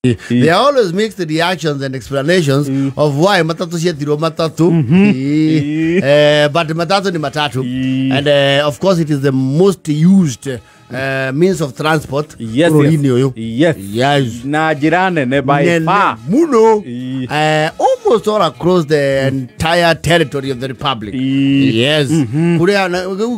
There are always mixed reactions and explanations of why matatu cietirwo matatu. But matatu ni matatu. And of course it is the most used means of transport. Yes, yes. Yes. Yes. Na njĩra nene by far. Muno. Almost all across the entire territory of the republic. Yes. Kuria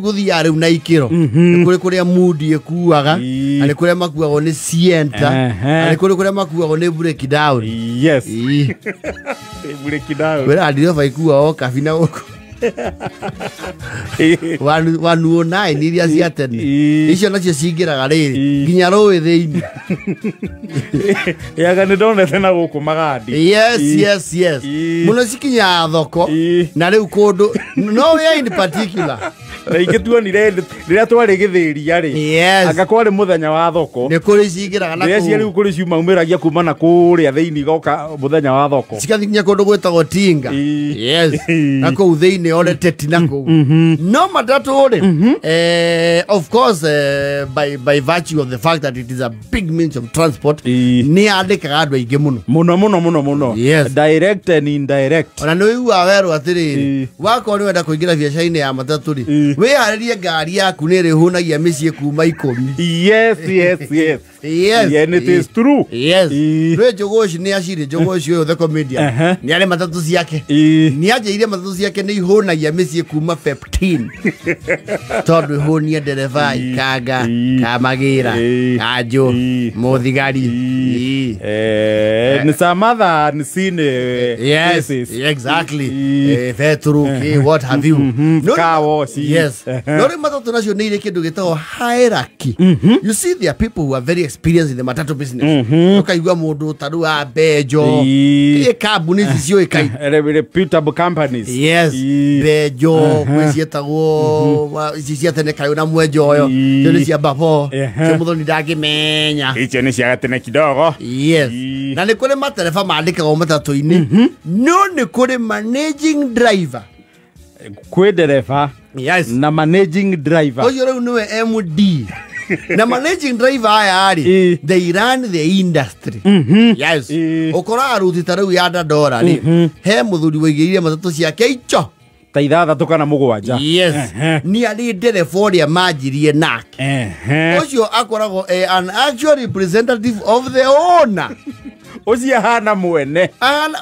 guthiaga riu na ikiro. Kuri kuria Mudi ikuaga, na nĩ kuria makuagwo nĩ Sienta, na nĩ kuri kuria makuagwo nĩ breakdown. Yes. Breakdown. Wera ndireba ikuagwo kabina gũkũ. 109 iria cia tene icio nacio cingĩraga rĩrĩ nginya rũĩ thĩinĩ. Yaga nĩ ndonete na gũkũ Magadi. Yes, yes, yes. Mũno cikinyaga thoko na rĩu kũndũ no we in particular. Na ingĩ tuonire rĩrĩa twarĩ gĩthĩria rĩ. Yes. Anga kwarĩ mũthenya wa thoko. Nĩ kũrĩ cingĩraga na kũu. Rĩu kũrĩ ciumaumĩragia kuma na kũrĩa thĩinĩ goka mũthenya wa thoko. Cigathiĩ nginya kũndũ gwĩtagwo Tinga. Yes. Na kũu thĩinĩ ore teti na kũu. No matatu rĩ, of course by virtue of the fact that it is a big means of transport, nĩ yandĩkaga andũ aingĩ mũno. Mũno mũno mũno mũno. Yes. Direct and indirect. Ona nĩ ũiguaga werwo atĩrĩrĩ, wakorwo nĩ wenda kũingĩra biacara-inĩ ya matatu rĩ, wĩharĩrie ngari yaku nĩ ĩrĩhũnagia mĩciĩ kuma 10. Yes, yes, yes. Yes. Yeah, and it is true. Yes. Rĩ Njũgũci nĩ acirĩ Njũgũci ũyũ the comedian. Nĩ arĩ matatu ciake. Nĩ anjĩire matatu ciake nĩ ihũnagia mĩciĩ kuma 15. Tondũ ihũnie ndereba, ikanga, kamagĩra, kanjũ, mũthigari. Ni some other unseen yes, cases. Exactly. Veturu, what have you. Car wash. Yes. No rĩ matatu nacio nĩ irĩ kĩndũ gĩtagwo hierarchy. You see there are people who are very experienced in the matatu business. Ukaigua mũndũ ta rĩu a Benjo. Ĩ kambuni ici ciũĩkaine. Reputable companies. Yes. Benjo, kwĩ ciĩtagwo ici cia tene kayũ na Mwenjoyo. Icio nĩ cia Babo. Icio mũthoni ndangĩmenya. Icio nĩ cia gatene kidogo. Yes. Na nĩ kũrĩ matereba mandĩkagwo matatũ-inĩ. No nĩ kũrĩ managing driver. Kwĩ ndereba. Yes. Na managing driver. Ũcio rĩu nĩwe MD. Na managing driver aya rĩ, they run the industry. Yes. Ũkoraga ruti ta rĩu ya Dandora rĩ, he mũthuri wĩigĩrĩire matatũ ciake icho ta 6 kana 7. Yes. Nĩ arĩ ndereba ũrĩa manjirie nake. Ũcio akoragwo an actual representative of the owner. Ũcio ahana mwene.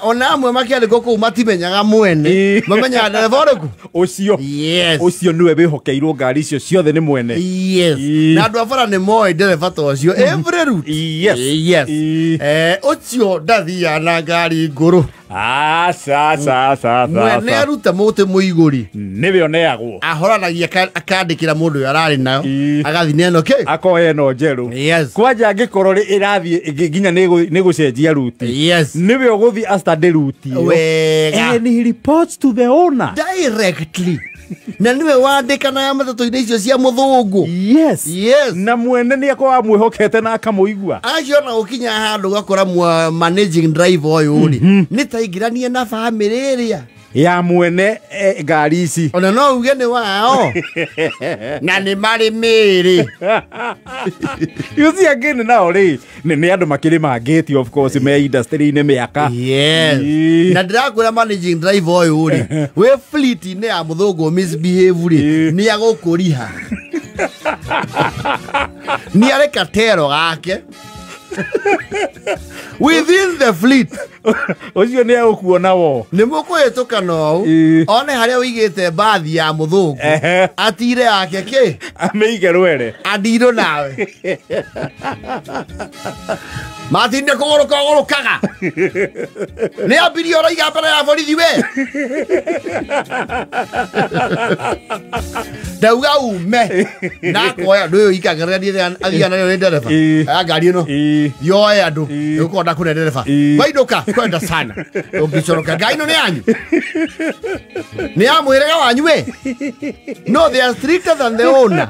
Ona amwe makĩandĩkwo kũu matimenyaga mwene. Mamenyaga ndereba ũrĩkũ? Ũcio. Yes. Ũcio nĩwe wĩhokeirwo ngari icio ciothe nĩ mwene. Yes. Na andũ a bara nĩ moĩ ndereba ta ũcio every route. Yes. Yes. Ũcio ndathiaga na ngari ngũrũ. Aca, aca, aca. Mwene aruta mũtĩ mũigũri. Nĩwe oneagwo. Ahoranagia akandĩkĩra mũndũ ũyũ ararĩ nayo. Agathiĩ na ĩno kĩ? Akoya ĩno njerũ. Yes. Kwanja angĩkorwo rĩ ĩrathiĩ nginya nĩ gũcenjia ruti. Yes. Nĩwe ũgũthiĩ astande ruti ĩyo. Wega. And he reports to the owner. Directly. Na nĩwe wandĩkanaga matatũ-inĩ icio cia mũthũngũ. Yes. Yes. Na mwene nĩ akorwo amwĩhokete na akamũigua. Acio ona gũkinya handũ ũgakora managing driver ũyũ rĩ, nĩ ta aingĩranie na bamĩrĩ ĩrĩa ya mwene ngari ici. Ona no uge nĩ wao. Na nĩ marĩ mĩĩrĩ. You see again nao rĩ, nĩ andũ makĩrĩ mangĩti of course me industry-inĩ mĩaka. Yes. Na ndĩrakwĩra managing driver ũyũ rĩ, wĩ fleet-inĩ ya mũthũngũ misbehave rĩ, nĩ agũkũriha. Nĩ arĩ katero gake. Within the fleet. Ũcio nĩ egũkuona wo. Nĩ mũkũhĩtũka nou. One harĩa ũigĩte mbathi ya mũthũngũ. Atire yake kĩ? Amĩige rwere. Andirũ nawe. Matinde kũgũrũka ũgũrũkaga. Nĩ ambirie ũraiga mbere ya borithi we. Ndauga ume. Na akoya andũ ũyũ ikagĩrĩra niĩ athiaga nayo nĩ ndereba. Aya ngari ĩno. Yoe andũ. Nĩgũkorwo ndakũne ndereba. Wainũka kwenda sana. Ũngĩcoroka ngari ĩno nĩ yanyu. Nĩ ya mwĩrĩga wanyu we. No, they are stricter than the owner.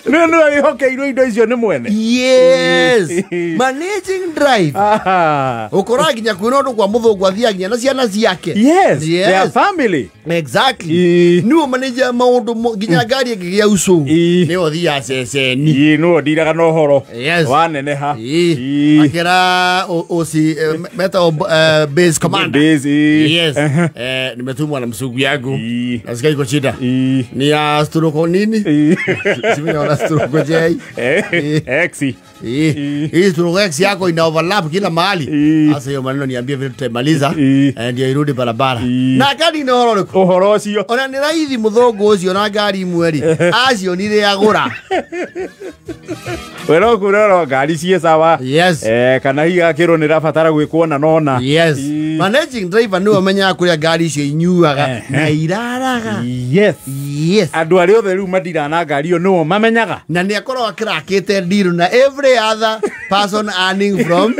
Nĩ nĩwe wĩhokeirwo indo icio nĩ mwene. Yes, managing driver. Ũkoraga nginya kwĩna ũndũ kwa mũthũngũ athiaga nginya na ciana ciake. Yes, their family. Exactly. Nĩwe manager maũndũ nginya ngari ĩngĩgĩa ucu nĩwe ũthiaga ceceni. Nĩwe ũndiraga na ũhoro waneneha. Akĩra osi metagwo base commander. Yes. Nimetumwa na msugu yangu. Nasikia iko shida. Ni ya stroke nini? Simeona stroke J. X. Hii stroke X yako ina overlap kila mahali. Sasa hiyo maneno niambie vile tutamaliza ndio irudi barabara. Na kadi ni horo riko. Uhoro ucio. Ona ni raithi muthungu ucio na ngari imwe ri. Acio nire agura. Wero kurero ngari cie sawa. Yes. Kana higa kiro ni rabatara gwikwo na nona. Yes. Managing driver niwe amenyaga kuria ngari icio inyuaga na iraraga. Yes. Yes. Andu aria othe riu mandira na ngari iyo nio mamenyaga. Na ni akoragwo akirakite deal na every other person earning from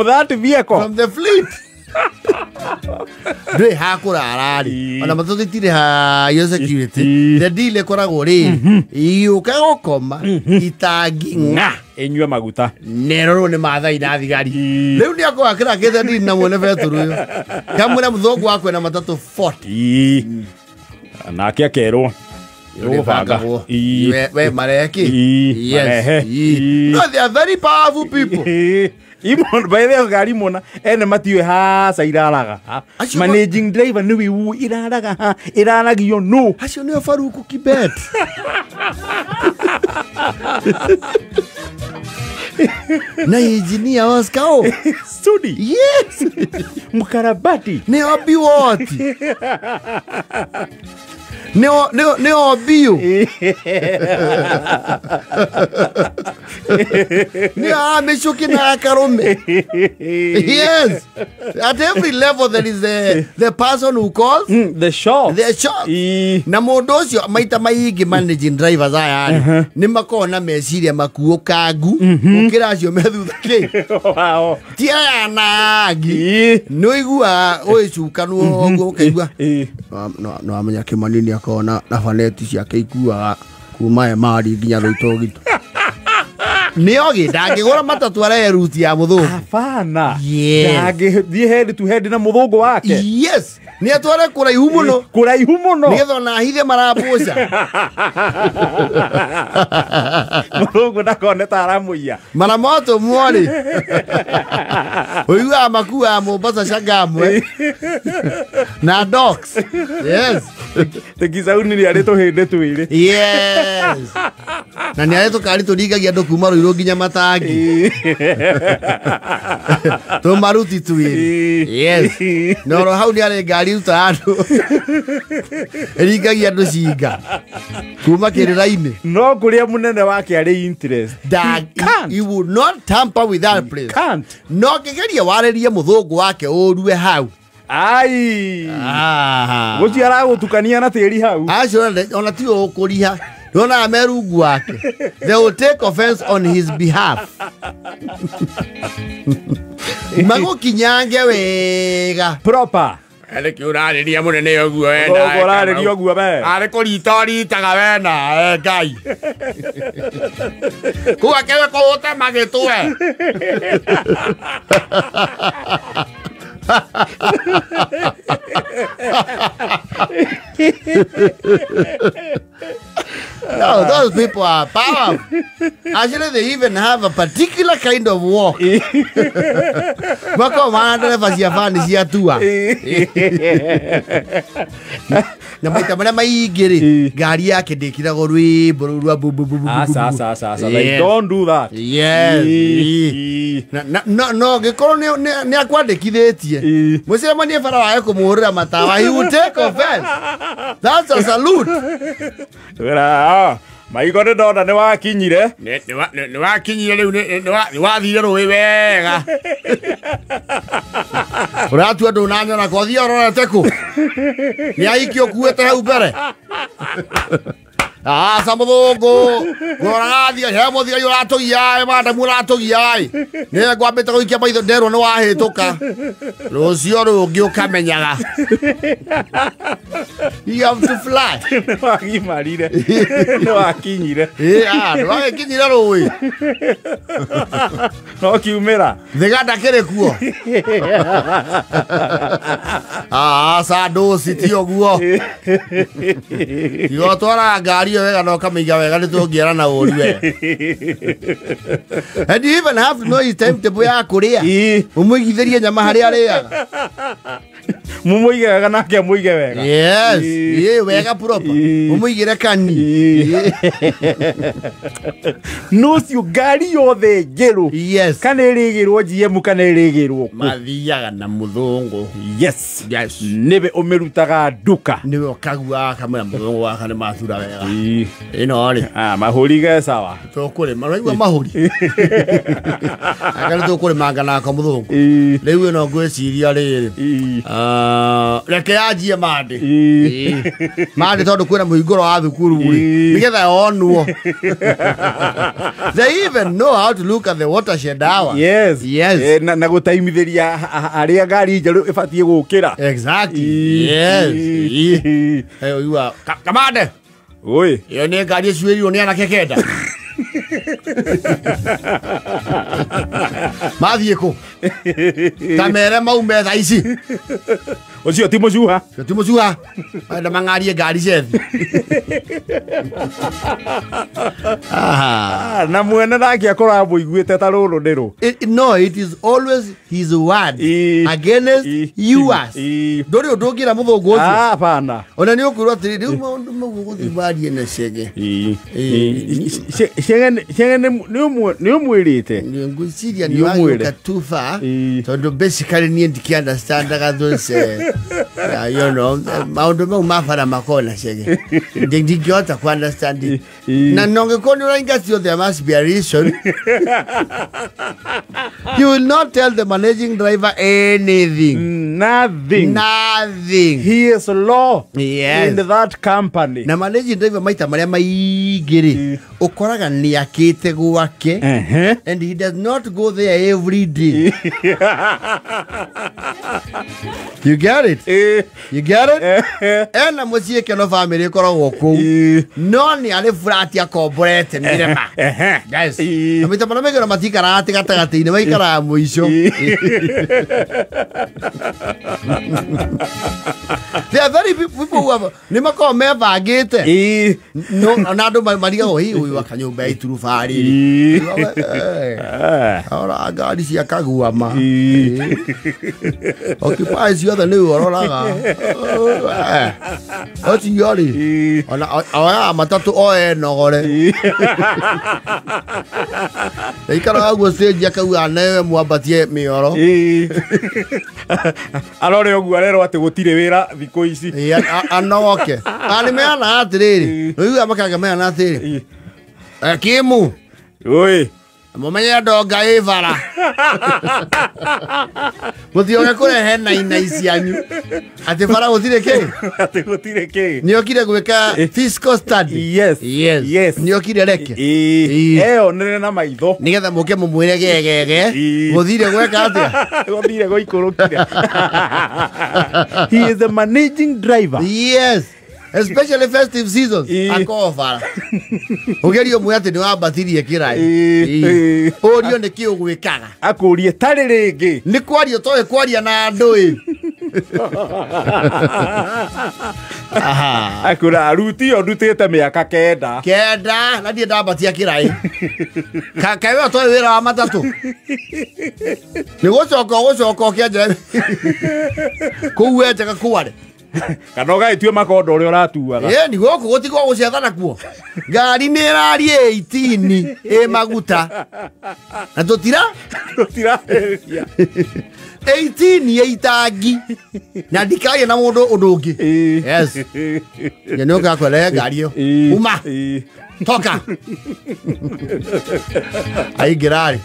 that vehicle. From the fleet. Ndwĩ hakũrara rĩ ona matũ itirĩ ha iyo security. The deal ĩkoragwo rĩ igĩũka gũkoma itangi ng'a ĩnyue maguta nerorwo nĩ mathai na thigari. Rĩu nĩ akoragwo akĩrakĩte deal na mwene betũrũ ũyũ kamwĩra mũthũngũ wakwe na matatũ 40 nake akerwo we mareki. Yes. No, they are very powerful people. Imon by the ngari mona ene matiwe haca iraraga. Managing driver niwe wu iraraga ha iraragio no. Acio nio Faruku Kibet. Na engineer Oscar o Studi. Yes. Mkarabati. Ni obi woti. Ni obio. Ni amechuki na akarume. Yes. At every level there is the person who calls the shop. The shop. Na mundu ucio maita maingi managing drivers aya ni makoragwo na meciria makuũkangu gũkĩra acio me thutha kĩ. Wow. Ti aya na angi. Nĩ ũiguaga ũgĩcukanwo ũguo ũkaigua. No amenya Kĩmani nĩ akoragwo na baneti ciake ikuaga kuma Emari nginya Rũitogito. Nĩogĩ ndangĩgũra matatũ arehe ruti ya mũthũngũ. Hapana. Ndangĩthiĩ head to head na mũthũngũ wake. Yes. Nĩ atware kũraihu mũno. Kũraihu mũno. Nĩgetha ona ahithe marambũca. Mũthũngũ ndakone ta aramũiya. Mara matũmwo rĩ. Ũiguaga makuaga Mombasa Changamwe. Na docks. Yes. Tekisauni nĩ arĩ tũhĩndĩ twĩrĩ. Yes. Na nĩ arĩ tũkari tũringagia andũ kuma Ruiru nginya Matangi. Tũmaruti twĩrĩ. Yes. Na oro hau nĩ arĩ ngari rutaga andũ. Ĩringagia andũ cinga. Kuma kĩrĩra-inĩ. No kũrĩa mũnene wake arĩ interest. He would not tamper with that place. Can't. No kĩgeria warĩrie mũthũngũ wake ũrue hau. Ai. Gũcio aragũtukania na tĩri hau. Acio ona ti ũkũriha. Ndona merungu wake. They will take offense on his behalf. Magũkinyange wega. Proper. Arĩ kĩũrarĩria mũnene ũguo wena. Ũrarĩria ũguo we. Arĩ kũrita ũritaga wena Ngai. Kũu akĩwe kũũte magĩtwe. No, those people are powerful. Actually, they even have a particular kind of walk. Mako mana ndereba cia bani cia tua. Na maita marĩa maingĩ rĩ, ngari yake ndĩkĩragwo rwĩmbo rũu rwa bu bu bu bu. Asa asa asa. They don't do that. Yes. No no gĩkorwo nĩ akwandĩkithĩtie. Mũcemanie bara wage kũmũhũrĩra matawa, he will take offense. That's a salute. Maiko nĩ ndona nĩ wakinyire. Nĩ wakinyire rĩu nĩ wathire rũĩ wega. Ũratua ndũnanyona ko thiĩ ũrorete kũ? Nĩ ahiki ũkuĩte hau mbere. Aca mũthũngũ ngũroraga he mũthigari ũratũgia madamu ũratũgia nĩ ngwambĩte gũikia maitho nderwo nĩ wahĩtũka rũciũ rũngĩ ũkamenyaga. You have to fly. Nĩ wagimarire. Nĩ wakinyire. Nĩ wagĩkinyire rũĩ. No kiumĩra. Thiga ndakĩrĩ kuo. Aca ndũci ti ũguo. Tiga ũtwaraga ngari ĩyo wega na ũkamĩiga wega nĩ tũngĩera na ũru we. And you even have to know his timetable ya kũrĩa. Ũmũigithĩrie nyama harĩa arĩaga. Mũmũige wega nake amũige wega. Yes. Ĩĩ wega proper. Ũmũigĩre kani. No cio ngari yothe njerũ. Yes. Kana ĩrĩgĩrwo GM kana ĩrĩgĩrwo kũ. Mathiaga na mũthũngũ. Yes. Yes. Nĩwe ũmĩrutaga nduka. Nĩwe ũkagua akamwĩra mũthũngũ waka nĩ mathura wega. Ĩno rĩ. Mahũri ge sawa. Tũkũrĩma ũraigua mahũri. Aka nĩ tũkũrĩmanga nako mũthũngũ. Rĩu ĩno ngwĩciria rĩrĩ. Reke yanjie mandĩ. Mandĩ tondũ kwĩna mũhingũro wa thukuru rĩ. Nĩgetha yonwo. They even know how to look at the watershed hour. Yes. Yes. Na gũtaimithĩria harĩa ngari njerũ ĩbatiĩ gũkĩra. Exactly. Yes. Ũigua kamande. Oi. Ĩyo nĩ ngari ĩcuĩrirwo nĩ anake kenda. Mathiĩ kũ? Ta mere maume thaa ici. Ũcio ti mũcuha. Ũcio ti mũcuha. Marenda mang'arie ngari cethi. Na mwene nake akorwo amũiguĩte ta rũrũ nĩ rũ. No, it is always his word against yours. Ndũrĩ ũndũ ũngĩra mũthũngũ ũcio. Hapana. Ona nĩ ũkwĩrwo atĩrĩ, rĩu maũndũ mau ũgũthiĩ warie na Chege. Chege nĩ ũmwĩrĩte. Ngwĩciria nĩ wagĩũka too far tondũ basically niĩ ndikĩ-understandaga those you know, maũndũ mau ma bara makoragwo na Chege. Ndingĩhota ku understand. Na nongĩkorwo nĩ ũrainga cio, there must be a reason. You will not tell the managing driver anything. Nothing. Nothing. He is law. Yes. In that company. Na managing driver maita marĩa maingĩ rĩ, ũkoraga nĩ akĩte gwake. And he does not go there every day. You get it? You get it? Ena mũciĩ keno family ĩkoragwo kũu. No nĩ arĩ flat akomborete mĩrema. Yes. Na maita marĩa maingĩ ona matikaraga atĩ gatagatĩ-inĩ, maikaraga mũico. There are very people who have nĩ makoragwo mebangĩte. No, na andũ marigagwo hihi ũyũ aka nyũmba ya iturubarĩ rĩ. Ora ngari cia Kaguama. Occupy ciothe nĩ ũroraga. Ũcio rĩ, ona oyaga matatũ oe nogore. Aikaraga guo stage akauga newe mwambatie mĩoro. Arore ũguo arerwo atĩ gũtirĩ wĩra thikũ ici. Anogoke. Nĩ meana atĩrĩrĩ, ũiguaga makanga meana atĩrĩrĩ. Kimu. Oi. Mũmenye ndonga ĩ bara. Mũtioge kũrehe nainai cianyu. Atĩ bara gũtirĩ kĩ? Atĩ gũtirĩ kĩ? Nĩokire gwĩka fiscal study. Yes. Yes. Yes. Nĩokire reke. Eyonere na maitho. Nĩgetha mũke mũmwĩre gegege. Gũthire gwĩka atĩa? Gũthire gũikũrũkire. He is the managing driver. Yes. Especially festive seasons. Akorwo bara. Ũgerio mwe atĩ nĩ wambatirie kĩraĩ. Ũrio nĩ kĩ ũgwĩkaga. Akũrie tarĩ rĩngĩ. Nĩ kwaria ũtoĩ kwaria na andũ ĩ. Akũra aruti ĩyo ndutĩte mĩaka kenda. Kenda na ndiĩ ndambatia kĩraĩ. Kaĩ we ũtoĩ wĩra wa matatũ. Nĩ gũcoka ũgũcoka ũkĩenja kũu wenjaga kware. Kana ũgagĩtue makondo ũrĩa ũratuaga. Ĩni gũkũ gũtigwo gũcethana kuo. Ngari nĩ ĩraria 18 ĩ maguta. Na tũtira? Tũtirarĩria. 18 ĩ itangi. Na ndikaria na mũndũ ũndũ ũngĩ. Yes. Nĩ ũkaga kwere ngari ĩyo. Uma. Toka. Aingĩra rĩ,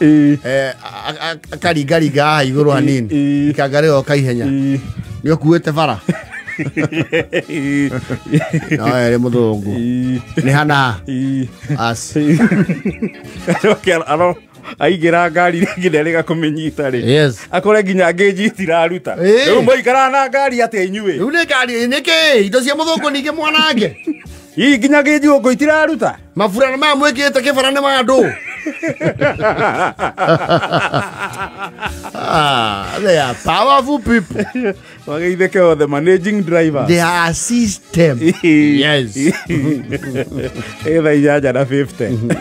akaringaringa haha igũrũ hanini. Ikanga rĩo kaihenya. Nĩ ũkuĩte bara. No ere mũthũngũ. Nĩ hana as. Acoke aro aingĩra ngari rĩngĩ nderĩga kũmĩnyita rĩ. Yes. Akore nginya ngĩnji itiraruta. Ĩĩ. Rĩu mũikaraga na ngari atĩa inyuĩ? Rĩu nĩ ngari nĩkĩ indo cia mũthũngũ ningĩ mwanange. Ii nginya ngĩnji gũkũ itiraruta. Maburana maya mwĩkĩrĩte kĩbara nĩ ma andũ. Ah, they are powerful people. Wageithĩke othe managing driver. They are a system. Yes. Ĩ thaa 8:50.